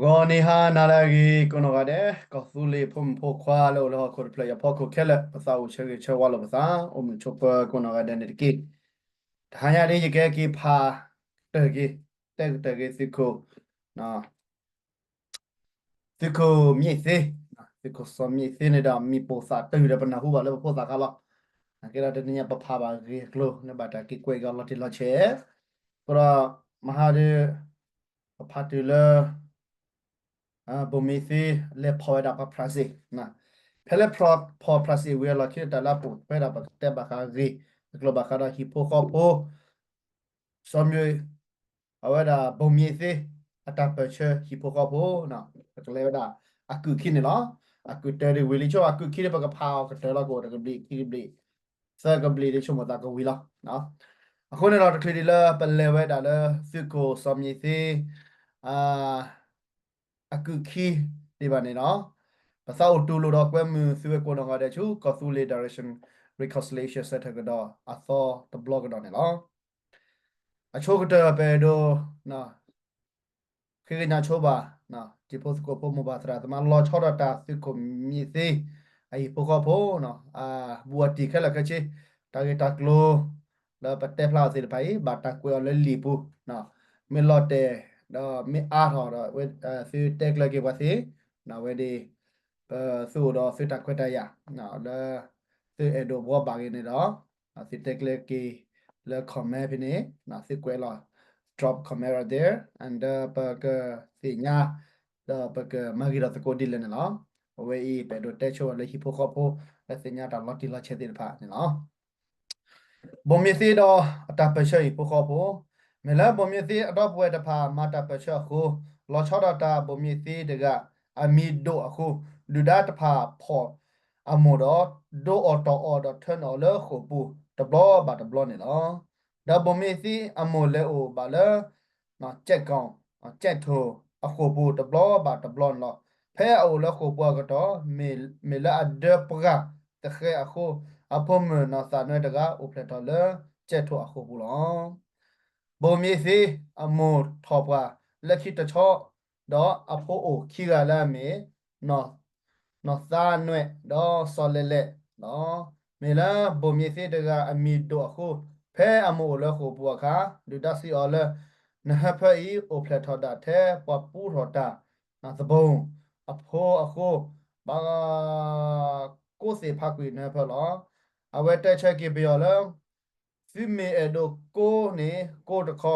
ဂီၤနံၤဟါနၤလၢအဂ့ၤ ကိးနီၢ်ဂၤဒဲး ကီၢ်သူလ့ၤဖိမုၣ်ဖိခွါလၢအိၣ်လၢဟီၣ်ခိၣ်တဖျၢၣ်အံၤအဖီခိၣ်ခဲလၢာ် ပသးအိၣ်ဆၢဂ့ၤဆၢဝါလိာ်ပသး အိၣ်မုာ်ဆိးပၢၤကိးနီၢ်ဂၤဒဲးန့ၣ်တက့ၢ်. တဟါညါဒ်ယကဟဲက့ၤဖးကတၢၢ်က့ၤ တဲကတၢၢ်က့ၤသုးခိၣ် သုးခိၣ်မံသ့, သုးခိၣ်စီၤမံသ့န့ၣ်ဒီး မံၤပိာ်သးတုၤဒီးပနၢ်ဟူဘၣ်လၢပဖိသၣ်ခါလီၤ. အကဲဒီးတနံၤညါပဖးဘၣ်ဂ့ၢ်အကျိၤ လၢဘၣ်တၢ်က့ၤကွဲးက့ၤအီၤလီၤတံၢ်လီၤဆဲး, အဃိဒီး မဟါဒီး ပဖးတုၤလၢ ဘိၣ်မံသ့ လဲၤဖီၣ်ဝဲဒၣ်ပှၤဖြၣ်စ့ၣ်, ဖဲလၢဖီၣ်ဖြၣ်စ့ၣ်ဝံၤအလီၢ်ခံတၢ်လၢအပိာ်ထွဲဒၣ်ပကတဲဘၣ်ဃးဂ့ၢ်အကျိၤဘၣ်ဃးဒီးဟံၣ်ဖိဃီဖိ စီၤမံ အဝဲဒၣ်ဘိၣ်မံသ့ အတၢ်ပၢၢ်ဆၢဟံၣ်ဖိဃီဖိ, ပကလဲၤဝဲဒၣ်အကုၢ်ခံန့ၣ်လီၤ. အကုၢ်တၢၤဒ်ဝံၤလံ ဆိအကုၢ်ခံဒ်ပကဖးအီၤကတၢၢ်လီၤကအိၣ်တကဘျံးခံကဘျံး သၢကဘျံးဒ်ဆိကမိၣ်သးကဝံၤလီၤ. အဃိန့ၣ်ဒီးတချုးဒံးလၢပလဲၤဝဲဒၣ်လၢသုးခိၣ်စီၤမံသ့ အကုၢ်ခံဒံးဘၣ်န့ၣ်လီၤ. ပသးအိၣ်တူၢ်လိာ်ဒီးကွဲမုာ်သုဝဲကိးနီၢ်ဂၤဒဲးဆူ ကီၢ်သူလ့ၤ Direction Reconciliation Center ကဒီးအသီတဘျီကဒီးန့ၣ်လီၤ. အဆိကတၢၢ်ပအဲၣ်ဒိး ဃ့ကညးဆိဘၣ် တံၤဖိသကိးဖိမိၢ်ပၢ်သရၣ်သမါ လီၤဆီဒၣ်တၢ်သုးခိၣ်မံသ့ အဟံၣ်ဖိဃီဖိ ဘူးအတံၢ်ခဲလၢာ်ခဲဆ့ တၢ်ဂ့ၢ်တၢ်ကျိၤ လၢပတဲဖျါအီၤသ့ၣ်တဖၣ်အံၤ ဘၣ်တၢ်ကွဲးအီၤလၢလံာ်ပူၤ မ့ၢ်လီၤတဲာ် ဒီးမ့ၢ်အါထီၣ်ဒီး သုတဲကျၢၤက့ၤပှၤသ့ ဝဲဒၣ် ပသုအိၣ်ဒီးသုတၢ်ခွဲးတၢ်ယာ် လၢ သုအဲၣ်ဒိးဘှီဘၣ်ဂ့ၤန့ၣ်ဒီး သုတဲကျၢၤက့ၤလၢ comment ဖဲန့ၣ် သုကွဲးလီၤ drop comment right there and ပကသ့ၣ်ညါ ဒီးပကမၤဂ့ၤထီၣ်သကိးဒ်လဲၣ်န့ၣ်လီၤ. အဝဲအံၤ ပအဲၣ်ဒိးတဲဆိဝဲလၢဟံၣ်ဖိဃီဖိ လၢသ့ၣ်ညါတၢ်လီၤတံၢ်လီၤဆဲးသ့ၣ်တဖၣ်န့ၣ်လီၤ. ဘိၣ်မံသ့ဒီးအတၢ်ပၢၢ်ဆၢဟံၣ်ဖိဃီဖိ, မ့ၢ်လၢဘိၣ်မံသ့အဒီပုၢ်ဝဲၢ်တဖၣ်မၤတၢ်ပၢၢ်ဆၢအဃိ, လီၤဆီဒၣ်တၢ်ဘိၣ်မံသ့တဂၤ အမံၤဒိၣ်အဃိ, ဒုၣ်ဒါတဖၣ်ဖီၣ်အမိၢ်ဒီး ဒိအီၣ်တီၢ်အီၤဒီးထၢနုာ်အီၤလၢဃိာ်ပူၤတဘျီဘၣ်တဘျီန့ၣ်လီၤ. ဒီးဘိၣ်မံသ့အမိၢ်လဲၤအိၣ်ဘၣ်လၢ ကဲးကီၢ် ကဲးထိၣ်အဃိာ်ပူၤတဘျီဘၣ်တဘျီန့ၣ်လီၤ. ဖဲအအိၣ်လၢဃိာ်ပူၤအကတီၢ် မ့ၢ်လၢအဒၢပှၢ်တဃဲအဃိ, အဖိမုၣ်နီၢ်သးနွဲတဂၤအိၣ်ဖျဲၣ်ထီၣ်လၢကဲးထိၣ်အဃိာ်ပူၤလီၤ. ဘိၣ်မံသ့အမိၢ်ထီၣ်ပှၢ်လၢခံတဆီ, ဒီးအဖိအိၣ်ခံဂၤလၢအမ့ၢ် နီၢ်သးနွဲဒီးစီၤလဲၤလဲးလီၤ. မ့ၢ်လၢဘိၣ်မံသ့တဂၤအမံၤဒိၣ်အဃိ, ဖဲအမိၢ်အိၣ်လၢဃိာ်ပူၤအခါ, ဒုၣ်ဒါစံးအီၤလၢ နဟၢဖၢအံၤအိၣ်ဖျဲၣ်ထီၣ်ဒၣ်ထဲပှၤပူထီၣ်တၢ် သဘိၣ်အဖိအဃိ, ဘၣ်ကိးသ့ၣ်ဖးကွံာ်နဟၢဖၢလီၤ. အဝဲတဲဆၢက့ၤပယီၤလၢ သုမ့ၢ်အဲၣ်ဒိးကိးန့ၣ်ကိးတခီ,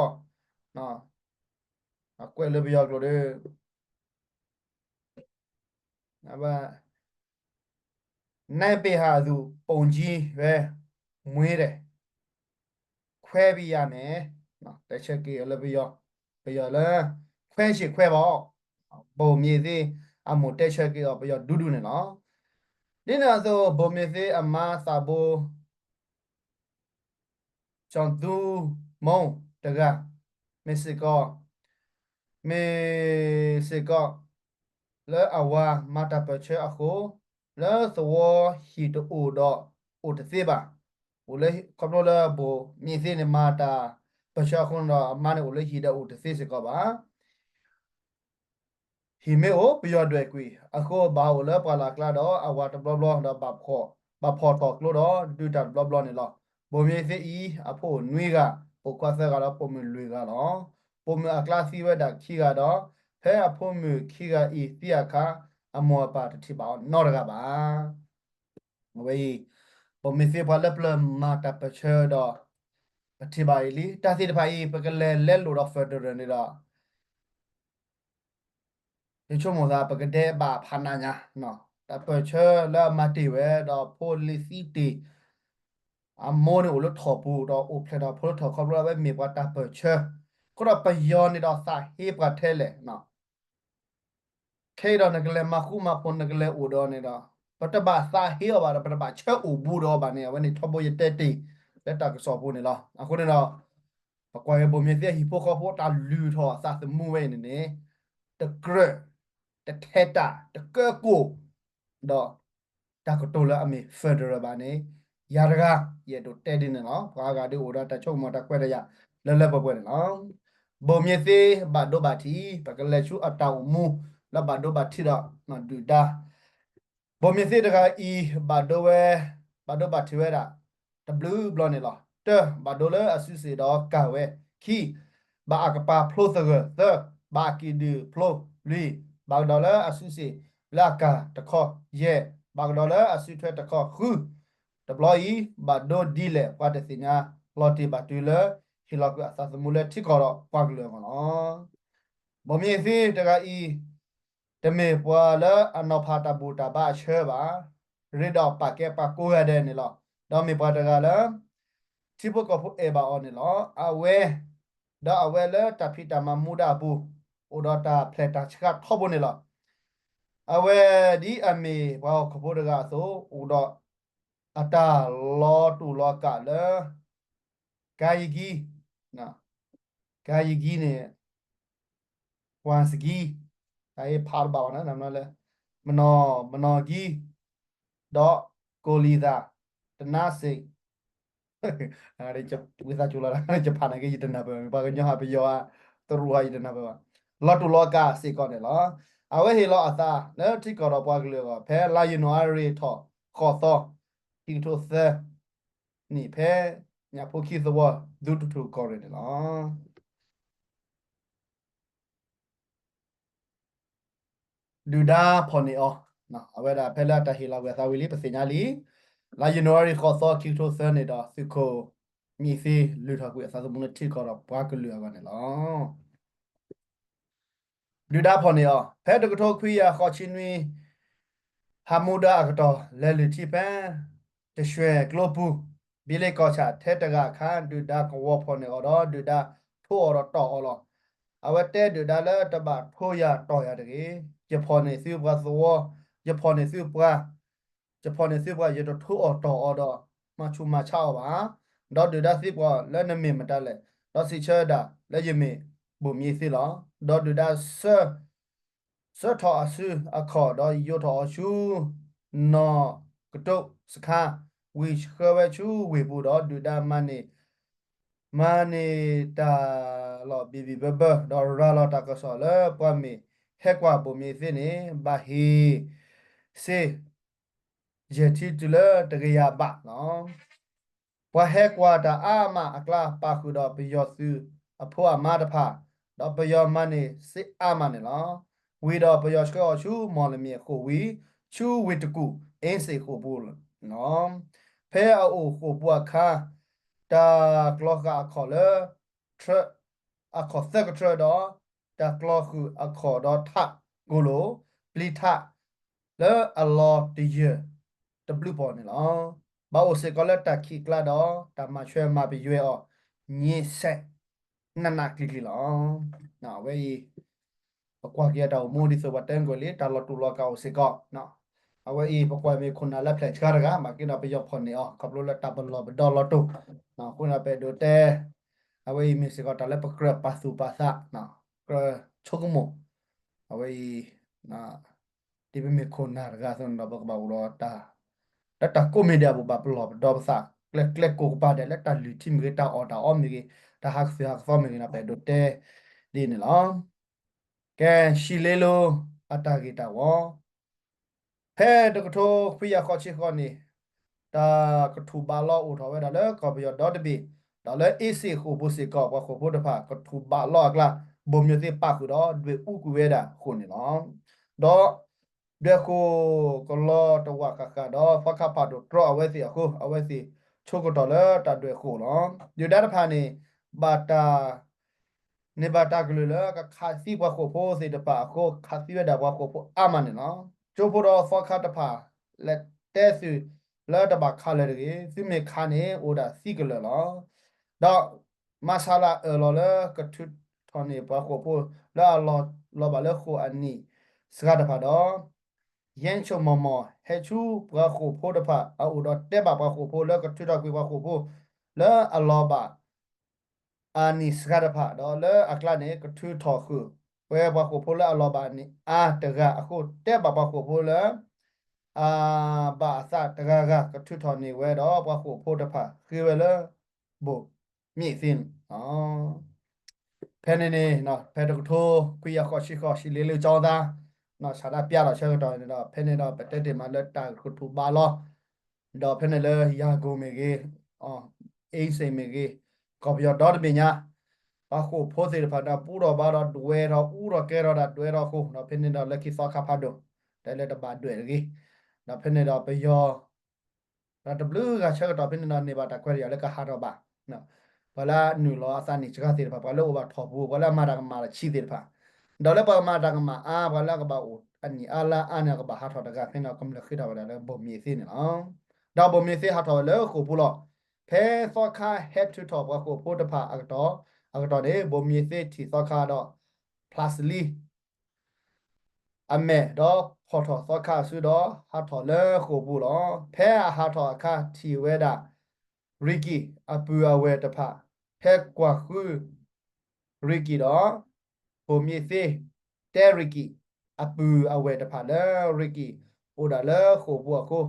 အကွဲးလၢပယီၤကျိာ်ဒီး နပေဟးသူၣ်ပိၣ်ကၠံဝဲ မွေးတယ်, ခွဲးဘိးယၤန့ၣ်, တဲဆၢက့ၤအီၤလၢပယီၤ, ပယီၤလၢ ခွဲးဆံးခွဲးဘိး, ဘိၣ်မံသ့အမိၢ်တဲဆၢက့ၤအီၤပယီၤဒူဒူန့ၣ်လီၤ. ဒ်န့ၣ်အသိး ဘိၣ်မံသ့အမါသးဘိ ကၠီၤသူမုၣ်တဂၤ, မ့ၢ်စ့ၢ်ကီး, မ့ၢ်စ့ၢ်ကီး လၢအဝၤမၤတၢ်ပၢၢ်ဆၢအဃိ, လၢသဝီဟံၣ်တအိၣ်ဒီးအိၣ်တသ့ဘၣ်. အိၣ်လၢ ခီဖျိလၢဘိၣ်မံသ့န့ၣ် မၤတၢ်ပၢၢ်ဆၢအဃိန့ၣ်ဒီး အမါန့ၣ်အိၣ်လၢဟံၣ်ဒီးအိၣ်တသ့စ့ၢ်ကီးဘၣ်. ဟံၣ်မ့ၢ်အိၣ် ပယီၤဒွဲၣ်ကွံာ်, အဃိဘၣ်အိၣ်လၢပှၢ်လၢ်ကျါဒီးအဝၤတဘျီဘျီ ဒီးဘၣ်ဖီၣ်ထီၣ်ကျိဒီးဒုးတၢ်တဘျီဘျီန့ၣ်လီၤ. ဘိၣ်မံသ့အံၤ အဖိအိၣ်နွံဂၤ, ပိာ်ခွါသၢဂၤဒီးပိာ်မုၣ်လွံၢ်ဂၤလီၤ. ပိာ်မုၣ်အကျါသံဝဲဒၣ်ခံဂၤဒီး ဖဲအဖိမုၣ်ခံဂၤအံၤသံအခါ, အမိၢ်အပၢ်တထံၣ်ဘၣ်အီၤနီတဂၤဘၣ်. အဝဲအံၤ ဘိၣ်မံသ့ပှၤလၢပျၢၤမၤတၢ်ပၢၢ်ဆၢဒီး ပထံၣ်ဘၣ်အံၤလံ. တၢ်သ့ၣ်တဖၣ်အံၤ ပကလဲၤလဲလိာ်ဒီး federal န့ၣ်ဒီး ယဆိကမိၣ်သး ပကဒဲးဘးဖးနးညါ, တၢ်ပၢၢ်ဆၢလၢအမၤတ့ၢ်ဝဲဒီးဖိလံၤသံတ့ၢ်, အမိၢ်န့ၣ်အိၣ်လၢထီၣ်ပူၤ ဒီးအိၣ်ဖျဲၣ်ထီၣ်ဖိလၢထီၣ်ခီဖျိလၢအဝဲမ့ၢ်ပှၤတၢ်ပၢၢ်ဆၢ, အဃိဒီးပယီၤန့ၣ်ဒီးသးဟ့ပှၤထဲလဲၣ် ခဲအံၤဒီးနကလဲၤမၤဃူမၤဖိး နကလဲၤအိၣ်ဒီးန့ၣ်ဒီး ပတဘၣ်သးဟ့အီၤဘၣ်ဒီး ပတဘၣ်ဆၢအိၣ်ဘူးဒီးအီၤဘၣ်န့ၣ် အဝဲန့ၣ်ထီဘိယတဲတ့ၢ်လၢတၢ်ကစီၣ်ပူၤန့ၣ်လီၤ. အဃိန့ၣ်ဒီး ပကွၢ်က့ၤဘိၣ်မံသ့အဟံၣ်ဖိဃီဖိတၢ်လုၢ်ထီၣ်အသးသမူဝဲအံၤန့ၣ်န့ၣ် တကြၢး တထဲတၢ် တကၢကိၢ် ဒီး တၢ်ကတိၤလၢအမ့ၢ် federal ဘၣ်န့ၣ် ယၤတဂၤ ယအဲၣ်ဒိးတဲဒ်န့ၣ်လီၤ. ပှၤအါဂၤဒုးအိၣ်ဒီးတၢ်ဆိကမိၣ်တၢ်ခွဲးတၢ်ယာ်လၢလၢပှဲၤပှဲၤန့ၣ်လီၤ. ဘိၣ်မ့ၢ်သ့ဘၣ်ဒိဘၣ်ထံး, ပကလဲၤဆူအတၢ်အိၣ်မူလၢဘၣ်ဒိဘၣ်ထံးဒီးဒုၣ်ဒါ ဘိၣ်မ့ၢ်သ့တဂၤအံၤ ဘၣ်ဒိဝဲ, ဘၣ်ဒိဘၣ်ထံးဝဲဒၣ် တဘျုးဘျီန့ၣ်လီၤ. တၢ ဘၣ်ဒိလၢအစုစ့ၣ်ဒီးကၢ်ဝဲ, ခံ ဘၣ်အကပၤဖျိသဂၢၢ်, သၢ ဘၣ်အကံၣ်ဒုၣ်ဖျိ, လွံၢ် ဘၣ်ကဒီးလၢအစုစ့ၣ်လၢအကၢ်တခီ, ယဲၢ် ဘၣ်ကဒီးလၢအစုထွဲတခီ, ဃု တဘျီအံၤ ဘၣ်ဒိဒ်လဲၣ် ပှၤတသ့ၣ်ညါလီၤတံၢ်ဘၣ်တုၤလၢ ဟ့ၣ်လီၤကွံာ်အသးသမူလၢထံကီၢ်ဒီးပှၤကလုာ်အဂီၢ်လီၤ. ဘိၣ်မ့ၢ်သ့တဂၤအံၤ တမ့ၢ်ပှၤလၢအနီၤဖးတၢ်ဘူၣ်တၢ်ဘါအဆၢဘၣ်, ရ့ဒီးပာ်ကဲပှၤကိးဂၤဒဲးန့ၣ်လီၤ. ဒီးမ့ၢ်ပှၤတဂၤလၢ ထံဖိကီၢ်ဖိအဲၣ်ဘၣ်အီၤန့ၣ်လီၤ. အဝဲ, ဒီးအဝဲလၢတၢ်ဖံးတၢ်မၤမူဒါအပူၤ အိၣ်ဒီးတၢ်ဖျဲၣ်တၢ်ဆှးထီဘိန့ၣ်လီၤ. အဝဲဒ်အမ့ၢ်ပှၤဟီၣ်ခိၣ်ဖိတဂၤအသိး အိၣ်ဒီးအတၢ်လီၤတူာ်လီၤကာ်လၢ ကါယကံ, ကါယကံန့ၣ် ပှၤစကံ, တၢ်အံၤဖးတဘၣ်ဘၣ်နီၤ, လၢ မနီၤ, မနီၤကံ, ဒီးကိၣ်လံၤသၣ်, တနါစ့ၣ်, ဝံသးစူၤလီၤ, ယဖးန့ၣ်က့ ယတနၢ်ပၢၢ်ဘၣ်, ပှၤကညီဟးပယီၤဧါ, တရူးဧါ ယတနၢ်ပၢၢ်ဘၣ်, လီၤတူာ်လီၤကာ်စ့ၢ်ကီးန့ၣ်လီၤ. အဝဲဟ့ၣ်လီၤအသးလၢထံကီၢ်ဒီးပှၤကလုာ်အဂီၢ် ဖဲလါယနူၤအါရံၤထီၣ်ဃိးသီ, ခံကထိသၢနံၣ် ဖဲညၣ်ဖိခံသဝီ ဒူတထူၣ်ကီၢ်ရ့ၣ်န့ၣ်လီၤ. ဒုၣ်ဒါဖီၣ်န့ၢ်အီၤ, အဝဲဒၣ်ဖဲလၢအတၢ်ဟ့ၣ်လီၤကွံာ်အသးဝံၤလံ ပသ့ၣ်ညါလံ. လါယနူၤအါရံၤဃိးသီ ခံကထိသၢနံၣ်ဒီး သုးခိၣ်မံသ့လုၢ်ထီၣ်ကွံာ်အသးသမူလၢထံကီၢ်ဒီးပှၤကလုာ်အဂီၢ်န့ၣ်လီၤ. ဒုၣ်ဒါဖီၣ်န့ၢ်အီၤ ဖဲတကထိခွံကယၤဃိးဆံနွံ ဟးမူဒါအကတီၢ် လဲၤလုၢ်ထံဖဲ တရွဲၣ်ကျိပူၤ ဘံလ့ကီၢ်ဆၣ်ထဲတဂၤအခါ ဒုၣ်ဒါကဝီၤဖီၣ်န့ၢ်အီၤဒီး ဒုၣ်ဒါထိးအီၤဒီးတီၢ်အီၤလီၤ. အဝဲတဲဒုၣ်ဒါလၢ တဘၣ်ထိးယၤတီၢ်ယၤတဂ့ၤ, ယဖီၣ်န့ၢ်သုပှၤသဝီ, ယဖီၣ်န့ၢ်သုပှၤ ယဖီၣ်န့ၢ်သုပှၤ ယတထိးအီၤတီၢ်အီၤဒီး မၤဆူးမၤဆါအီၤဘၣ်. ဒီးဒုၣ်ဒါသံကွၢ်လၢ နမ့ၢ်မတၤလဲၣ်, ဒီးစံးဆၢဝဲဒၣ်လၢ ယမ့ၢ်ဘိၣ်မ့ၢ်သ့လီၤ. ဒီးဒုၣ်ဒါ ဆှၢထီၣ်အစုအခီၣ်ဒီးယိးထီၣ်အီၤဆူ နီၢ်ကတိၣ်စခါ, ဝံၤဆှၢဝဲဆူဝ့ၢ်ပူၤဒီး ဒုၣ်ဒါမၤန့ၢ် မၤန့ၢ်တၢ်လီၢ်ဘံၣ်ဘံၣ်ဘၢဘၢ ဒီးရၤလီၤတၢ်ကစီၣ်လၢ ပှၤမ့ၢ်ဟဲကွၢ်ဘိၣ်မ့ၢ်သ့န့ၣ် ဘၣ်ဟ့ၣ်စ့ ယဲၢ်ထံတုၤလၢတကယၤဘးလီၤ. ပှၤဟဲကွၢ်တၢ်အါမးအကျါ ပာ်ဃုာ်ဒီးပယီၤသုးအဖိအမါတဖၣ်, ဒီးပယီၤမၤန့ၢ်စ့အါမးန့ၣ်လီၤ. ဝံၤဒီးပယီၤဆှၢအီၤဆူမီၢ်လမံၤအဃိာ်ဝံၤ ဆူဝ့ၢ်တကူၣ် အ့စ့ၣ်ဃိာ်ပူၤလီၤ. ဖဲအအိၣ်ဃိာ်ပူၤအခါ တၢ်ကျီဃာ်အခီၣ်လၢ အခီၣ်သၢကထြၢဒီး တၢ်ကျီဃုာ်အခီၣ်ဒီးထးကိၣ်လိာ် ပျံၤထး လၢအလီၤတယၢၢ်တဘျုးပီၢ်န့ၣ်လီၤ. ဘၣ်အိၣ်စ့ၢ်ကီးလၢတၢ်ခံးကျါဒီး တၢ်မၤဆွဲမၤပယွဲအီၤ ညံးဆဲး နးနးကျံၤကျံၤလီၤ. အဝဲအံၤ ပကွၢ်က့ၤအတၢ်အိၣ်မူဒ်သိးပှၤတဲနကွဲၢ်လံ တၢ်လီၤတူာ်လီၤကာ်အိၣ်စ့ၢ်ကီး အဝဲအံၤ ပကွၢ်မ့ၢ်ခိၣ်နၢ်လၢဖျဲၣ်ဆှါတဂၤ ဘၣ်က့ၤဒီးပယီၤဖီၣ်န့ၢ်အီၤ ခီဖျိလၢတၢ်ပလီၢ်ပဒီလီၤတူာ်, အဃိန့ၣ်ပအဲၣ်ဒိးတဲ အဝဲအံၤမ့ၢ်စ့ၢ်ကီးတၢ်လၢပကြၢးပာ်သူၣ်ပာ်သး ကြၢးဆိကမိၣ် အဝဲအံၤ ဒ်ပမ့ၢ်ခိၣ်နၢ်တဂၤအသိးန့ၣ်ဒီး ပကဘၣ်အိၣ်ဒီးတၢ် လၢတၢ်ကိးမံၤဒဲးအပူၤ ဘၣ်ပလီၢ်ပဒီပသး ကျဲကျဲကိးကပၤဒဲး လၢတၢ်လုၢ်ထံမ့ၢ်ဂ့ၤ တၢ်အီၣ်တၢ်အီမ့ၢ်ဂ့ၤ တၢ်ဟးကသုၣ်ဟးကသီမ့ၢ်ဂ့ၤန့ၣ် ပအဲၣ်ဒိးတဲဒ်န့ၣ်လီၤ. ကဲ ရှံလ့လိ အတၢ်ဂ့ၢ်တၢ်ဝီ ဖဲတကထိခွံကယၤဃိးဆံဃိးန့ၣ် တၢ်ကထူၣ်ဘးလီအိၣ်ထီၣ်ဝဲဒၣ်လၢကီၢ်ပယီၤဒီတဘ့ၣ်, ဒီးလၢအ့စ့ၣ်ဃိာ်ပူၤစ့ၢ်ကီး ပှၤဃိာ်ဖိတဖၣ် ကထူၣ်ဘးလီအကျါ ဘိၣ်မ့ၢ်သ့ပာ်ဃုာ်ဒီး ဒွဲၣ်အူကွံာ်ဝဲဒၣ်ဃိာ်န့ၣ်လီၤ. ဒီး ဒွဲၣ်ဃိာ်ကလီၤတဝာ်ဃၣ်ဃၣ်ဒီး သီခါဖးဒိၣ်တြီအဝဲသ့ၣ်အဃိ အဝဲသ့ၣ်ဆိကတီၢ်လၢတၢ်ဒွဲၣ်ဃိာ်လီၤ. ဒုၣ်ဒါတဖၣ်န့ၣ် ဘၣ်တၢ် န့ၢ်ဘၣ်တၢ်ကလုၢ်လၢကခးသံပှၤဃိာ်ဖိသ့ၣ်တဖၣ်အဃိ ခးသံဝဲဒၣ်ပှၤဃိာ်ဖိအါမးန့ၣ်လီၤ. ကၠိဖိဒီးသီခါတဖၣ် လဲၤတဲသုးလၢတဘၣ်ခးလၢၤတဂ့ၤ, သုမ့ၢ်ခးန့ၣ် အိၣ်ဒၣ်သံကလၢာ်လီၤ. ဒီး မၤဆါလၢအၢၣ်လီၤလၢကထုးထီၣ်န့ၢ်ပှၤဃိာ်ဖိလၢအလီၤဘၣ်လၢဃိာ်အနံၣ်စှၤတဖၣ်ဒီး ယဲၢ်ဆိၣ်မီၢ်မီၢ် ဟဲဆူပှၤဃိာ်ဖိတဖၣ်အအိၣ်ဒီး တဲဘၣ်ပှၤဃိာ်ဖိလၢကထုးထီၣ်ကွံာ်ပှၤဃိာ်ဖိလၢအလီၤဘၣ် အနံၣ်စှၤတဖၣ်ဒီး လၢအကျါန့ၣ် ကထုးထီၣ်ဃုာ်ဝဲပှၤဃိာ်ဖိလၢအလီၤဘၣ်အနံၣ်အါတဂၤအဃိ တဲဘၣ်ပှၤဃိာ်ဖိလၢ အဘၣ်အသးတဂၤဂၤ ကထုးထီၣ်န့ၢ်ဝဲဒီးပှၤဃိာ်ဖိတဖၣ် ဃ့ဝဲလၢ ဘိၣ်မ့ၢ်သ့န့ၣ်လီၤ. ဖဲန့ၣ်န့ၣ် ဖဲတကထိခွံကယၤဃိးဆံဃိး ဟံၣ်လ့လၢကၠီသး စးဒၣ်ပျၢ်လီၤဆၢကတီၢ်န့ၣ်ဒီး ဖဲန့ၣ်ဒီး ပတဲတ့ၢ်မးလၢတၢ်ကထူးဘါလီၢ် ဒီးဖဲန့ၣ်လၢယၤကိာ်မ့ၢ်ဂ့ၤ အ့စ့ၣ်မ့ၢ်ဂ့ၤ ကီၢ်ပယီၤဒီတဘ့ၣ်ညါ ပှၤဃိာ်ဖိသ့ၣ်တဖၣ်ဒီး ပူထီၣ်ဘါဒီးဒွဲၣ်ထီၣ် အူထီၣ်ကဲထီၣ်ဒၣ်ဒွဲၣ်ထီၣ်အဃိ ဒီးဖဲန့ၣ်ဒီးလၢခံသီခါဖးဒိၣ် တဲလၢတဘၣ်ဒွဲၣ်တဂ့ၤ ဒီးဖဲန့ၣ်ဒီးပယီၤ ဒီးတဘျုးဂၤဆၢကတီၢ်ဖဲန့ၣ်ဒီးန့ၢ်ဘၣ်တၢ်ခွဲးတၢ်ယာ်လၢကဟးထီၣ်ဘၣ် ပှၤလၢအနုာ်လီၤအသးန့ၣ်စှၤသ့ၣ်တဖၣ် ပှၤလၢအိၣ်ဘၣ်ထီၣ်ပူၤ ပှၤလၢအမၤတၢ်ကမၣ်တဆံးသ့ၣ်တဖၣ် ဒီးလၢပှၤကမၤတၢ်ကမၣ်အါ ပှၤလၢအကဘၣ်အိၣ်အနံၣ်အါလါအါန့ၣ် ကဘၣ်ဟးထီၣ်တဂၤဖဲန့ၣ် ကမျၢၢ်ဃ့ထီၣ်ဝဲဒၣ်လၢဘိၣ်မ့ၢ်သ့န့ၣ်လီၤ. ဒီးဘိၣ်မ့ၢ်သ့ဟးထီၣ်ဝဲလၢဃိာ်ပူၤလီၤ. ဖဲသီခါဟဲထုးထီၣ်ပှၤဃိာ်ဖိတဖၣ်အကတီၢ် အကတီၢ်န့ၣ် ဘိၣ်မ့ၢ်သ့ထံၣ်သီခါဒီး ဖျါစလံ အမဲာ်ဒီးဖီၣ်ထီၣ်သီခါအစုဒီးဟးထီၣ်လၢဃိာ်ပူၤလီၤ. ဖဲအဟးထီၣ်အခါထံၣ်ဝဲဒၣ် ရံကံၣ်အပုၢ်အဝဲၢ်တဖၣ် ဖဲကွၢ်ဃု ရံကံၣ်ဒီး ဘိၣ်မ့ၢ်သ့ တဲရံကံၣ်အပုၢ်အဝဲၢ်တဖၣ်လၢရံကံၣ်အိၣ်ဒၣ်လၢဃိာ်ပူၤအဃိ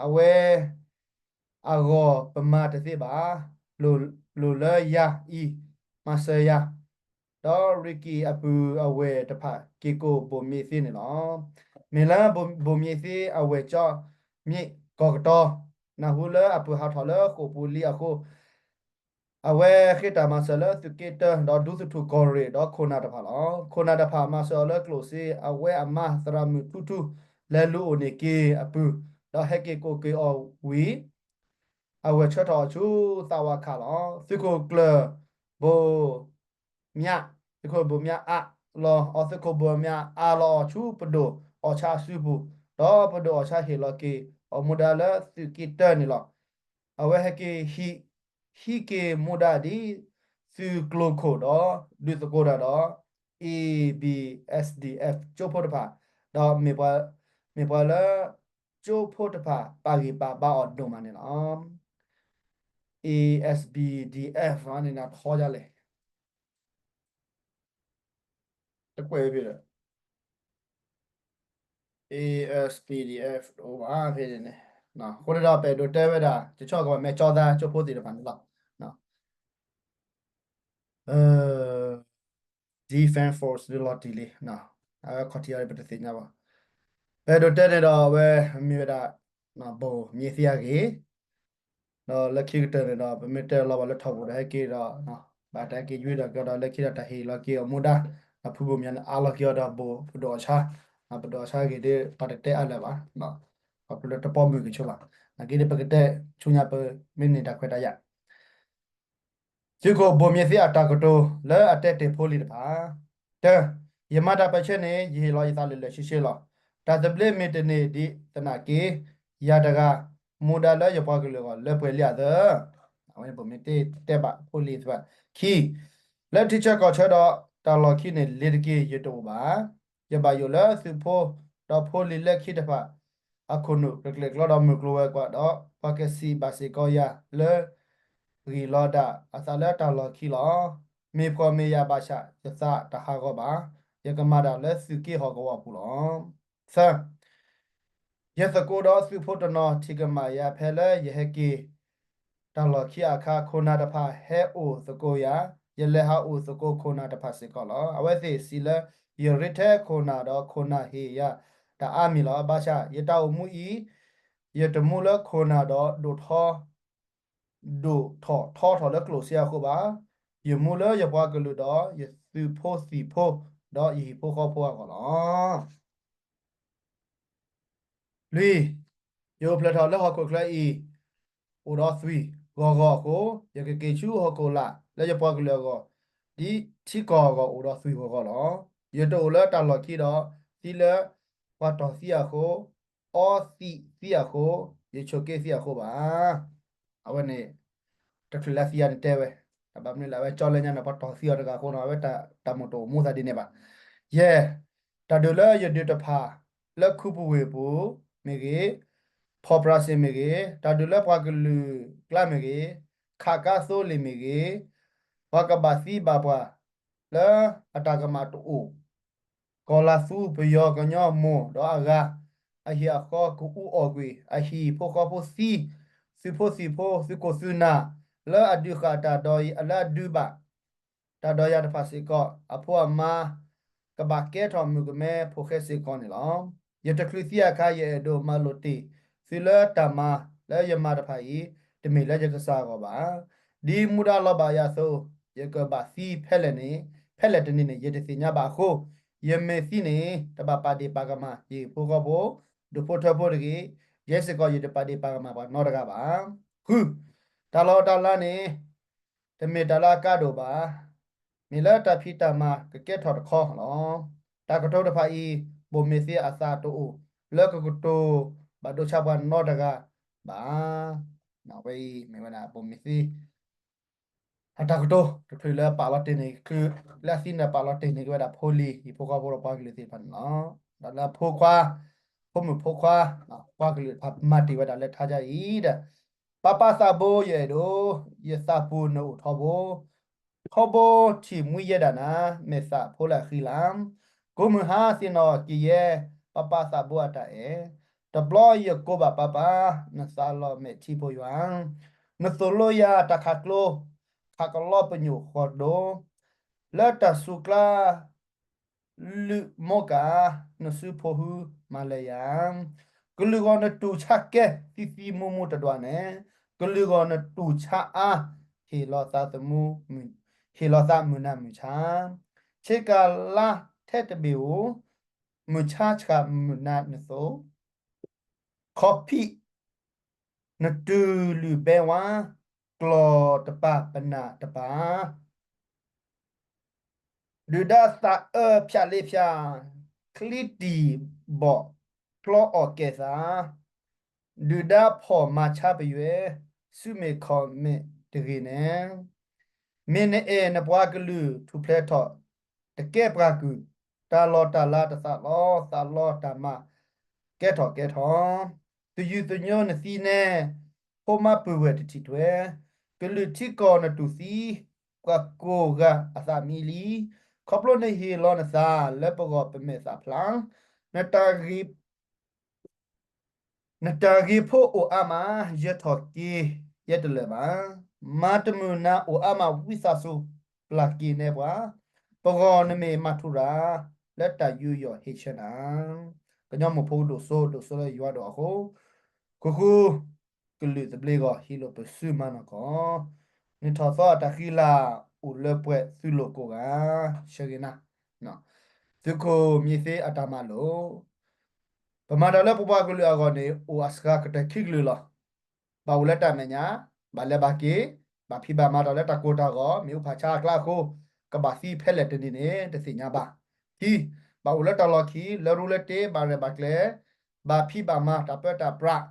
အဝဲ အဂီၢ်ပမၤတသ့ဘၣ်, လိၣ်လၢယၤအံၤ မၤစၢၤယၤ, ဒီးရံကံၣ်အပုၢ်အဝဲၢ်တဖၣ်က့ၤကိးဘိၣ်မ့ၢ်သ့န့ၣ်လီၤ. မ့ၢ်လၢဘိၣ်မ့ၢ်သ့အဝဲၢ်ကၠီမ့ၢ်ကီၢ်ကတီၤ နၢ်ဟူလၢအပုၢ်ဟးထီၣ်လၢဃိာ်ပူၤလံအဃိ အဝဲဃ့တၢ်မၤစၢၤလၢသုးက့တၢ ဒီးဒူသထူၣ်ကီၢ်ရ့ၣ် ဒီးခိၣ်နၢ်တဖၣ်လီၤ. ခိၣ်နၢ်တဖၣ်မၤစၢၤအီၤလၢကျိၣ်စ့ အဝဲအမါသရၣ်မုၣ်ထူထူ လဲၤလူၤအိၣ်န့ၢ်က့ၤအပုၢ်, ဒီးဟဲက့ၤကိးက့ၤအီၤဝံၤ အဝဲၢ်ဆှၢထီၣ်အီၤဆူသးဝးခးလီၤ. သုးခိၣ်ကျၢၢ်ဘိၣ် မၠး, သုးခိၣ်ဘိၣ်မၠးအးလီၤအီၤ, သုးခိၣ်ဘိၣ်မၠးအးလီၤအီၤဆူ ပဒိၣ်အီၣ်ဆါအစုပူၤ, ဒီးပဒိၣ်အီၣ်ဆါဟ့ၣ်လီၤက့ၤအီၤမူဒါလၢသုးက့တၢန့ၣ်လီၤ. အဝဲဟဲက့ၤဟံး ဟံးက့ၤမူဒါဒ် သုးကျိၤခိၣ်ဒီး ဒုးသကိးတၢ်ဒီး A B S D F ကၠိဖိတဖၣ်, ဒီးမ့ၢ်ပှၤ မ့ၢ်ပှၤလၢ ကၠိဖိတဖၣ်ပာ်ဂံၢ်ပာ်ဘါအီၤဒိၣ်မးန့ၣ်လီၤ. A S P D F န့ၣ် ထီဒ်လဲၣ်, တကွဲးဖဲဒီး A S P D F တအိၣ်ဘၣ်ဖဲန့ၣ်န့ၣ်, အဃိန့ၣ်ဒီး ပအဲၣ်ဒိးတဲဝဲဒၣ် ကဆီၣ်ကဝဲၢ်မဲာ်ကၠီသးကၠိဖိသ့ၣ်တဖၣ်န့ၣ်လီၤ. Defense Force လၢလီၤတံၢ်လံ, အခီၣ်ထံးအံၤပတသ့ၣ်ညါဘၣ်. ပအဲၣ်ဒိးတဲန့ၣ်ဒီး အဝဲမ့ၢ်ဝဲဒၣ် ဘိၣ်မ့ၢ်သ့အဂ့ၢ်, ဒီးလၢခံကတၢၢ်န့ၣ်ဒီး ပမ့ၢ်တဲလီၤဘၣ်လၢထီၣ်ပူၤဒီးဟဲက့ၤဒီး ဘၣ်တၢ်က့ၤယွံဒီးကဒီးလၢခံဒီးတၢ်ဟ့ၣ်လီၤက့ၤအီၤမူဒါ, ဒီးဖုဘိၣ်မၠးန့ၣ် အါလီၤက့ၤအီၤဒီးဘိၣ်ပဒိၣ်အီၣ်ဆါ, ပဒိၣ်အီၣ်ဆါဂ့ၢ်ဒီး ပတတဲအါလၢၤဘၣ်, ခီဖျိလၢတပိာ်မုၣ်ကဆိဘၣ်, နာ်က့ဒီးပကတဲဆူညါပမ့ၢ်န့ၢ်တၢ်ခွဲးတၢ်ယာ် သုးခိၣ်ဘိၣ်မ့ၢ်သ့အတၢ်ကတိၤလၢအတဲတ့ၢ်ဖိလံၤတဖၣ်, တၢ, ယမၤတၢ်ပၢၢ်ဆၢန့ၣ် ယဟ့ၣ်လီၤယသးလၢာ်လၢာ်ဆ့ဆ့လီၤ. တၢ်သဘျ့မ့ၢ်တန့ၢ်ဒံးသနာ်က့ ယၤတဂၤ မူဒါလၢယပှၤကလုာ်အဂီၢ်လၢပှဲၤလံဧါသၢ, အဝဲန့ၣ်ဘိၣ်မ့ၢ်သ့တဲဘၣ်ဖိလံၤတဖၣ်, ခံ, လၢထံဆၢကီၢ်ဆၢဒီးတၢ်လီၢ်ခံန့ၣ် လ့ၤတက့ၢ်ယတအိၣ်ဘၣ်. ယဘၣ်ယိၣ်လၢသုးဖိ ဒီးဖိလံၤလၢခံတဖၣ် အခိၣ်နူာ် ကကျဲၣ်ကျီဒီးမုၢ်ကျိၤဝဲၤကွာ်ဒီး ပှၤကစံးဘၣ်စ့ၢ်ကီးယၤလၢ ဂံၢ်လီၤဒၣ်အသးလၢတၢ်လီၢ်ခံလီၤ. မ့ၢ်ဖှီၣ်မ့ၢ်ယာ်ဘၣ်ဆၣ် ယသးတဟးဂီၤဘၣ်. ယကမၤတၢ်လၢသုးက့ဟီၣ်ကဝီၤပူၤလီၤ. သၢ, ယသကိးဒီးသုးဖိတနီၤထံၣ်ကမၣ်ယၤဖဲလၢယဟဲက့ၤ တၢ်လီၢ်ခံအခါ ခိၣ်နၢ်တဖၣ်ဟဲအိၣ်သကိးယၤ, ယလဲၤဟးအိၣ်သကိးခိၣ်နၢ်တဖၣ်စ့ၢ်ကီးလီၤ. အဝဲသ့ၣ်စံးလၢ ယရ့ထဲခိၣ်နၢ်ဒီးခိၣ်နၢ်ဟ့ၣ်ယၤတၢ်အါမံၤလီၤ. ဘၣ်ဆၣ်ယတၢ်အိၣ်မူအံၤ ယတမူလၢခိၣ်နၢ်ဒီးဒိၣ်ထီၣ် ဒိၣ်ထီၣ်ထီထီၣ်လၢကျိၣ်စ့အဃိဘၣ်. ယမူလၢယပှၤကလုာ်ဒီးယသုးဖိသံၣ်ဖိ ဒီးယဟံၣ်ဖိဃီဖိအဂီၢ်လီၤ. လွံၢ်, ယအိၣ်ဖျဲၣ်ထီၣ်လၢဟီၣ်ခိၣ်ချၢအံၤ အိၣ်ဒီးသွံၣ်ဂီၤဂီၤအဃိ, ယကက့ၤဆူဟီၣ်ခိၣ်လာ်လၢယပှၤကလုာ်အဂီၢ် ဒ်ထံကီၢ်အဂီၢ်အိၣ်ဒီးသွံၣ်ဂီၤဂီၤလီၤ. ယတအိၣ်လၢတၢ်လီၢ်ခံဒီး သံလၢပှၤတီၢ်သံအဃိ, အီသံးသံအဃိ, ယဆိးက့သံအဃိဘၣ်. အဝဲန့ၣ် တချုးလၢသံအန့ၣ်တဲဝဲ, တၢ်ဘၣ်မနုၤလဲၣ် အဝဲကၠီလၢညါန့ၣ် ပှၤတီၢ်သံအီၤတဂၤအဃိန့ၣ် အဝဲတၢ်မိၣ်တအိၣ်မူသးဒ်န့ၣ်ဘၣ်. ယဲၢ်, တၢ်ဒုးလၢယဒုးတဖၣ် လၢခူပူၤဝ့ၢ်ပူၤမ့ၢ်ဂ့ၤ, ဖီၣ်ပြၣ်စ့ၣ်မ့ၢ်ဂ့ၤ, တၢ်ဒုးလၢပှၤကလုာ်ကျါမ့ၢ်ဂ့ၤ, ခးကါသိလ့ၣ်မ့ၢ်ဂ့ၤ, ပှၤကဘၣ်သံဘၣ်ပှၤ လၢအတၢ်ကမၣ်တအိၣ် ကီၢ်လၤသူပယီၤကညီမိၢ်ဒီးအဂၤ အဟံၣ်အဃီကအူအီၣ်ကွံာ် အဟံၣ်ဖိဃီဖိသံ, သုးဖိသံၣ်ဖိ သုးခိၣ်သုးနၢ် လၢအဒုးဃာ်တၢ်ဒီးအံၤ လၢအဒုးဘၣ် တၢ်ဒီးယၤတဖၣ်စ့ၢ်ကီး အဖိအမါ ကဘၣ်ကဲထီၣ်မုၣ်ကမဲဖိဃဲစ့ၢ်ကီးန့ၣ်လီၤ. ယတချုးသံအခါ ယအဲၣ်ဒိးမၤလိာ်တ့ၢ်သုလၢတၢ်မၤ လၢယမၤတဖၣ်အံၤ တမ့ၢ်လၢယကစၢ်အဂီၢ်ဘၣ်. ဒ်မူဒါလီၤဘၣ်ယၤအသိး ယကဘၣ်သံဖဲလဲၣ်န့ၣ် ဖဲလဲၣ်တနံၤန့ၣ် ယတသ့ၣ်ညါဘၣ်အဃိ ယမ့ၢ်သံန့ၣ် တဘၣ်ပာ်ဒ့ၣ်ပာ်ကမၣ် ယဟံၣ်ဖိဃီဖိ ဒူၣ်ဖိထၢဖိတဂ့ၤ. ယဲစ့ၢ်ကီး ယတပာ်ဒ့ၣ်ပာ်ကမၣ်ပှၤနီတဂၤဘၣ်. ဃု, တၢ်လီၢ်တၢ်လၤန့ၣ် တမ့ၢ်တၢ်လၢအကါဒိၣ်ဘၣ်. မ့ၢ်လၢတၢ်ဖံးတၢ်မၤကကဲထီၣ်တခီလီၤ. တၢ်ကတိၤတဖၣ်အံၤ ဘိၣ်မ့ၢ်သ့အသးတအိၣ် လၢကကတိၤဘၣ်ဒိဆါပှၤနီတဂၤဘၣ်. အဝဲအံၤမ့ၢ်ဝဲဒၣ်ဘိၣ်မ့ၢ်သ့ အတၢ်ကတိၤ တချုးလၢပာ်လီၤတ့ၢ်န့ၢ် ချုးလၢအသံန့ၣ် ပာ်လီၤတ့ၢ်န့ၢ်က့ၤဝဲဒၣ်ဖိလံၤ ဟံၣ်ဖိဃီဖိဒီးပှၤကလုာ်သ့ၣ်တဖၣ်န့ၣ်လီၤ. ဒီးလၢအဖိခွါ ဖိမုၣ်ဖိခွါ ပှၤကလုာ်တဖၣ်မၤတ့ၢ်ဝဲဒၣ်လၢထါယါအံၤဒီး ပၢ်ပၢ်သးဘိယအဲၣ်ဒိး ယသးပူၤနအိၣ်ထီဘိ ထီဘိထံၣ်မှံယဲဒၣ်နၤ မဲာ်သၣ်ဖိလၢအဃံလၤ ကိးမုၢ်ဟါသ့ၣ်နီၣ်က့ၤယဲ ပၢ်ပၢ်သးဘိအတၢ်အဲၣ် တဘျီယကိးဘၣ်ပၢ်ပၢ် နသးလီၤမဲာ်ထံဖိယွၤ နသိၣ်လိယၤတၢ်ခးကျိ ခးကလီပညိၣ်ဃီဒိ လၢတၢ်စူၤကျါ လုၢ်မိၢ်ကၣ် နစုဖိဟုမၤလၢယၤ ကလုၢ်ဂီၤနတူၢ်ဆါကဲ သံသံမူမူတဒွးန့ၣ် ကလုၢ်ဂီၤနတူၢ်ဆါအါ ဟ့ၣ်လီၤသးသမူ ဟ့ၣ်လီၤသးမုၢ်နၤမုၢ်ဆါ ဆ့ကၤလါထဲတဘ့ၣ်ဧိၤ မုၢ်ဆါဆှးမုၢ်နၤနသိး ခီဖံး နတုၤလုၢ်ဘဲဝါ ကျီၢ်တပၤပနၢ်တပၤ ဒုၣ်ဒါသးအၢဖၠးလ့ဖၠး ချံတံၢ်ဘီၣ်ဖျီအီၣ်ကဲသး ဒုၣ်ဒါဖီၣ်မၤဆါပယွဲ စုမ့ၢ်ခီၣ်မဲာ်တဂ့ၤန့ၣ် မ့ၢ်နအဲၣ်နပှၤကလုာ်ထူၣ်ဖျဲးထီၣ် တကဲပှၤကုၢ် တၢ်လီၢ်တၢ်လၤတသးလီ သးလီတၢ်မၤကဲထီၣ်ကဲထီၣ် သယုၢ်သညိနသံန့ၣ် ဖိမါပုၢ်ဝဲၢ်တထံၣ်ထွဲ ကလုာ်ထံကီၢ်နတူၢ်သံ ပှၤကိးဂၤအသးမံလံ ခီဖျိနဟ့ၣ်လီၤနသးလၢပဂီၢ်ပမဲာ်သၣ်ဖျါ နတၢ်ဂ့ၤ နတၢ်ဂ့ၤဖိအိၣ်အါမး ယထီၣ်က့ၤယဲတလၢာ်ဘၣ်. မၤတမုာ်နၤအိၣ်အါမး ဝံသးစူၤပျၢ်က့ၤနဲပှၤ ပဂီၢ်နမ့ၢ်မၤထူရၤ လၢတၢ်ယူးယီၣ်ဟ့ၣ်ဆၢနၤ ကညီမိၢ်ဖိဒိၣ်စိ ဒိၣ်စိလၢယွၤဒိၣ်အဃိ ဃုဃု ကလုာ်သဘျ့ဂီၢ် ဟံးလိာ်ပစုမၤနီၢ်ကီၢ် နံၣ်ထီၣ်သီအတၢ်ဃံလၤ အိၣ်လၢပှဲၤသုလိာ်ကိးဂၤ ဆၢဂ့ၤနၤ သုးခိၣ်မံၤသ့အတၢ်မၤလိာ် ပမၤတၢ်လၢပပှၤကလုာ်အဂီၢ်န့ၣ် အိၣ်အစှၤကတၢၢ်ခံကလုာ်လီၤ. ဘၣ်အိၣ်လၢတၢ်မဲာ်ညါ, ဘၣ်လဲၤဘၣ်က့ၤ, ဘၣ်ဖံးဘၣ်မၤတၢ်လၢတၢ်ကိၢ်တၢ်ဂီၤ, မ့ၢ်အိၣ်ဖးဆါအကျါအဃိ, ကဘၣ်သံဖဲလဲၣ်တနံၤန့ၣ် တသ့ၣ်ညါဘၣ်. ခံ, ဘၣ်အိၣ်လၢတၢ်လီၢ်ခံ, လၢရူလၢတ့, ဘၣ်ရဲၣ်ဘၣ်ကျဲၤ, ဘၣ်ဖံးဘၣ်မၤတၢ်ပၢတၢ်ပြး,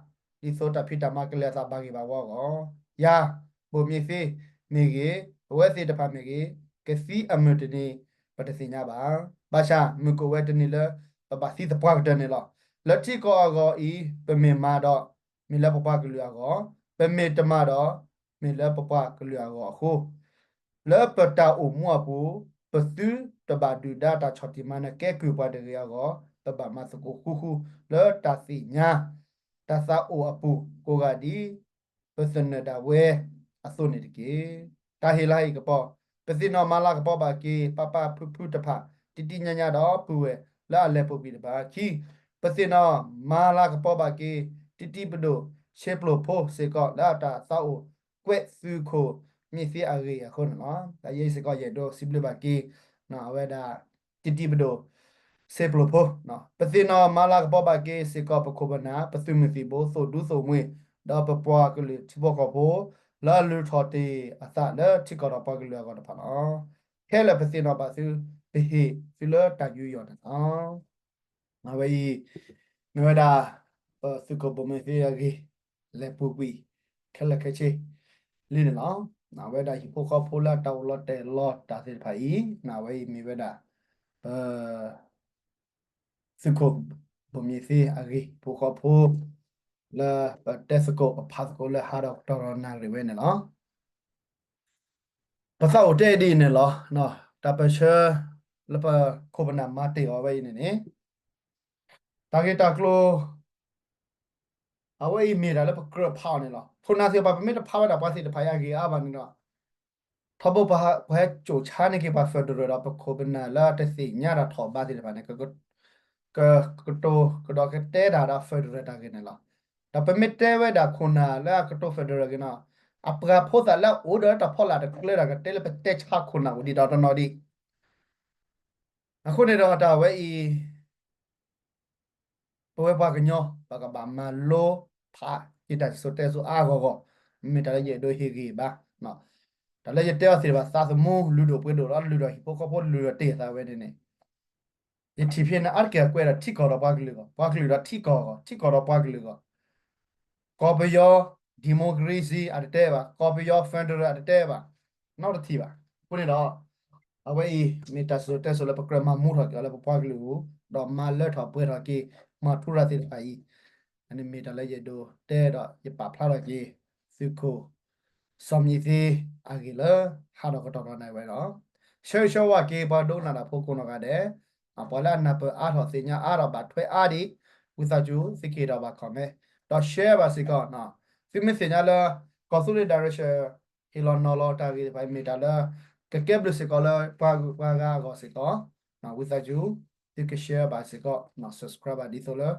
ဒ်သိးတၢ်ဖံးတၢ်မၤကလဲၤအသးဘၣ်ဂ့ၤဘၣ်ဝီအဂီၢ်. ယၤ, ဘိၣ်မ့ၢ်သ့မ့ၢ်ဂ့ၤ, အဝဲသ့ၣ်တဖၣ်မ့ၢ်ဂ့ၤ, ကသံအမုၢ်တနံၤ ပတသ့ၣ်ညါဘၣ်. ဘၣ်ဆၣ်မုၢ်ကအိၣ်ဝဲတနံၤလၢ ပဘၣ်သံသပှၢ်ကတၢၢ်န့ၣ်လီၤ. လၢထံကီၢ်အဂီၢ်အံၤ ပမ့ၢ်မၤဒီး မ့ၢ်လၢပပှၤကလုာ်အဂီၢ်, ပမ့ၢ်တမၤဒီး မ့ၢ်လၢပပှၤကလုာ်အဂီၢ်အဃိ, လၢပတၢ်အိၣ်မူအပူၤ, ပသုတဘၣ်ဒုၣ်ဒါတၢ်ဆီၣ်တံၢ်မၤနၢၤကဲကုၢ်ပှၤတဂ့ၤအဂီၢ်, ပဘၣ်မၤသကိးဃူဃူ လၢတၢ်သ့ၣ်ညါ တၢ်သးအိၣ်အပူၤကိးဂၤဒ် ပသနၢၣ်ဒၣ်ဝဲအသိးန့ၣ်တက့ၢ်. တၢ်ဟ့ၣ်လၤဟ့ၣ်ကပီၤ, ပသ့ၣ်နီၣ်မၤလၤကပီၤဘၣ်က့ၤ ပၢ်ပၢ်ဖုဖုတဖၣ် တံတံညါညါဒီးပုၢ်ဝဲၢ်လၢအလဲၤပိာ်ကွံာ်တဖၣ်. ခံ, ပသ့ၣ်နီၣ်မၤလၤကပီၤဘၣ်က့ၤ တံတံပဒိၣ် ဆ့ပျိၢ်ဖိစ့ၢ်ကီး လၢအတၢ်သးအိၣ်ကွဲးသုးခိၣ်မ့ၢ်သ့အဂ့ၢ်အဃိန့ၣ်လီၤ. တၢ်ယဲအံၤစ့ၢ်ကီး ယအဲၣ်ဒိးစံးဘျုးဘၣ်က့ၤ အဝဲဒၣ် တံတံပဒိၣ် ဆ့ပျိၢ်ဖိ, ပသ့ၣ်နီၣ်မၤလၤကပီၤဘၣ်က့ၤစ့ၢ်ကီး ပခိၣ်ပနၢ် ပသုးမုၢ်သံၣ်ဘိ သိၣ်ဒူသိၣ်မှ့ၤ ဒီးပပှၤကလုာ်ထံဖိကီၢ်ဖိ လၢအလုၢ်ထီၣ်တ့ၢ်အသးလၢထံကီၢ်ဒီးပှၤကလုာ်အဂီၢ်တဖၣ်လီၤ. ခဲလၢာ်ပသ့ၣ်နီၣ်ဘၣ်သု ပဟ့ၣ်သုလၢတၢ်ယူးယီၣ်န့ၣ်လီၤ. အဝဲအံၤ မ့ၢ်ဝဲဒၣ် ပသုးခိၣ်ဘိၣ်မ့ၢ်သ့အဂ့ၢ် လဲၤပူၤကွံာ် ခဲလၢာ်ခဲဆ့လံန့ၣ်လီၤ. အဝဲဒၣ်ဟံၣ်ဖိဃီဖိလၢအတၢ်အိၣ်လီၤတဲာ်လီၤတၢ်သ့ၣ်တဖၣ်အံၤ အဝဲအံၤမ့ၢ်ဝဲဒၣ် ပ သုးခိၣ်ဘိၣ်မ့ၢ်သ့အဂ့ၢ် ဟံၣ်ဖိဃီဖိ လၢပတဲသကိးပဖးသကိးလၢဟးဒီးကတီၢ်ဒီးနၣ်ရံၣ်ဝဲန့ၣ်လီၤ. ပသးအိၣ်တဲဒ်အံၤန့ၣ်လီၤ. တၢ်ပၢၢ်ဆၢ လၢပခိၣ်ပနၢ်မၤတ့ၢ်အီၤဝဲအံၤန့ၣ်န့ၣ် တၢ်ဂ့ၢ်တၢ်ကျိၤ အဝဲအံၤမ့ၢ်တၢ်လၢပကြၢးဖးအီၤန့ၣ်လီၤ. ခိၣ်နၢ်သ့ၣ်တဖၣ် ပမ့ၢ်တဖးဝဲဒၣ်ပှၤသ့ၣ်တဖၣ်အံၤအဂ့ၢ်အါဘၣ်န့ၣ်ဒီး ထီဘိပှၤဟဲကိးဆါန့ၢ်က့ၤပှၤ federal ဒီး ပခိၣ်ပနၢ်လၢတသ့ၣ်ညါတၢ်ထီၣ်ဘးသ့ၣ်တဖၣ်န့ၣ် ကကတိၤကဒီးကတဲတၢ်ဒီး federal တၢ်ဂ့ၢ်န့ၣ်လီၤ. ဒီးပမ့ၢ်တဲဝဲဒၣ်ခိၣ်နၢ်လၢအကတိၤ federal ဂ့ၤနီၤ, အပှၤဖိသၣ်လၢအအိၣ်ဒီးတၢ်ဖီလာ်တကျၢၤဒီး ကတဲလၢပတဲဆါခိၣ်နၢ်အိၣ်ဒံးဒီးတနီၤဒံး. အဃိန့ၣ်ဒီး တၢ်ဝဲအံၤ ပဝဲပှၤကညီ ပကဘၣ်မၤလိဖးယတၢ်စံၣ်စိၤတဲစိၤအါအါဂီၢ်ဂီၢ်, မ့ၢ်တၢ်လၢယအဲၣ်ဒိးဟ့ၣ်ဂံၢ်ဘါ. တၢ်လၢယတဲအီၤသ့ၣ်တဖၣ် သးသမူလုၢ်ဒိၣ်ပှ့ၤဒိၣ်ဒီး လုၢ်ဒီးဟံၣ်ဖိဃီဖိလုၢ်ဒီးတ့ၢ်သးဝဲန့ၣ်န့ၣ်, ယထံၣ်ဖဲန့ၣ် အါတက့ၢ်အကွဲးဒီးထံကီၢ်ဒီးပှၤကလုာ်အဂီၢ်, ပှၤကလုာ်ဒီးထံကီၢ်အဂီၢ်, ထံကီၢ်ဒီးပှၤကလုာ်အဂီၢ်, ကီၢ်ပယီၤ democracy အတတဲဘၣ်, ကီၢ်ပယီၤ federal အတတဲဘၣ်, နီတထံၣ်ဘၣ်. အဃိန့ၣ်ဒီး အဝဲအံၤ မ့ၢ်တၢ်စံၣ်စိၤတဲစိၤလၢပကြၢးမၤမူထီၣ်က့ၤအီၤလၢပပှၤကလုာ်အပူၤ, ဒီးမၤလၢထီၣ်ပှဲၤထီၣ်က့ၤ မၤထူရၤသ့ၣ်တဖၣ်အံၤ, န့ၣ်မ့ၢ်တၢ်လၢယအဲၣ်ဒိးတဲဒီးယပာ်ဖျါထီၣ်က့ၤ သုးခိၣ် စီၤမံၤသ့ အဂ့ၢ်လၢ ဟးထီၣ်ကတီၢ်ထီၣ်န့ၣ်ဝဲဒီး ဆၢဂ့ၤဆၢဝါက့ၤပှၤဒိကနၣ်တၢ်ဖိကိးနီၢ်ဂၤဒဲး, ပှၤလၢအနၢ်ပၢၢ်အါထီၣ်သ့ၣ်ညါအါထီၣ်ဘၣ်ထွဲအါဒံး, ဝံသးစူၤ သုကဟ့ၣ်ထီၣ်ဘၣ် comment ဒီး share ဘၣ်စ့ၢ်ကီး, သုမ့ၢ်သ့ၣ်ညါလၢ ကီၢ်သူလ့ၤ direction ဟ့ၣ်လီၤနီၤလီၤတၢ်ဂ့ၢ်တဖၣ်အံၤ မ့ၢ်တၢ်လၢ ကကဲဘျုးစ့ၢ်ကီးလၢပှၤဂုၤပှၤဂၤအဂီၢ်စ့ၢ်ကီး, ဝံသးစူၤ သုက share ဘၣ်စ့ၢ်ကီး, subscribe ဘၣ်ဒ်သိးလၢ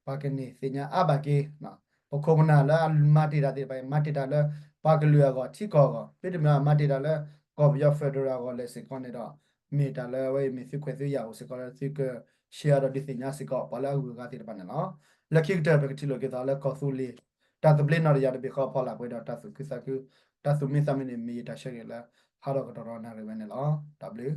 ပှၤကန့ၢ်သ့ၣ်ညါအါဘၣ်က့ၤ ပခိၣ်ပနၢ်လၢအမၤတ့ၢ်တၢ်သ့ၣ်တဖၣ်အံၤ မၤတ့ၢ်တၢ်လၢ ပှၤကလုာ်အဂီၢ် ထံကီၢ်အဂီၢ်, မ့တမ့ၢ်မၤတ့ၢ်တၢ်လၢ ကီၢ်ပယီၤ federal အဂီၢ်လဲၣ်စ့ၢ်ကီးန့ၣ်ဒီး မ့ၢ်တၢ်လၢအဝဲအံၤမ့ၢ်သုခွဲးသုယာ်အိၣ်စ့ၢ်ကီးလၢသုက share ဒီးဒုးသ့ၣ်ညါစ့ၢ်ကီး ပှၤလၢအဂုၤအဂၤသ့ၣ်တဖၣ်န့ၣ်လီၤ. လၢခံကတၢၢ် ပကထံၣ်လိာ်က့ၤသးလၢကီၢ်သူလ့ၤ တၢ်သဘျ့နီၣ်တယၢ်တဘ့ၣ်ဃီအဖီလာ်ပှဲၤဒီးတၢ်သူၣ်ခုသးခု, တၢ်သူၣ်မံသးမံန့ၣ် မ့ၢ်ယတၢ်ဆၢဂ့ၤလၢ ဟးထီၣ်ကတီၢ်ထီၣ်နၣ်ရံၣ်ဝဲန့ၣ်လီၤ. တၢ်ဘျုး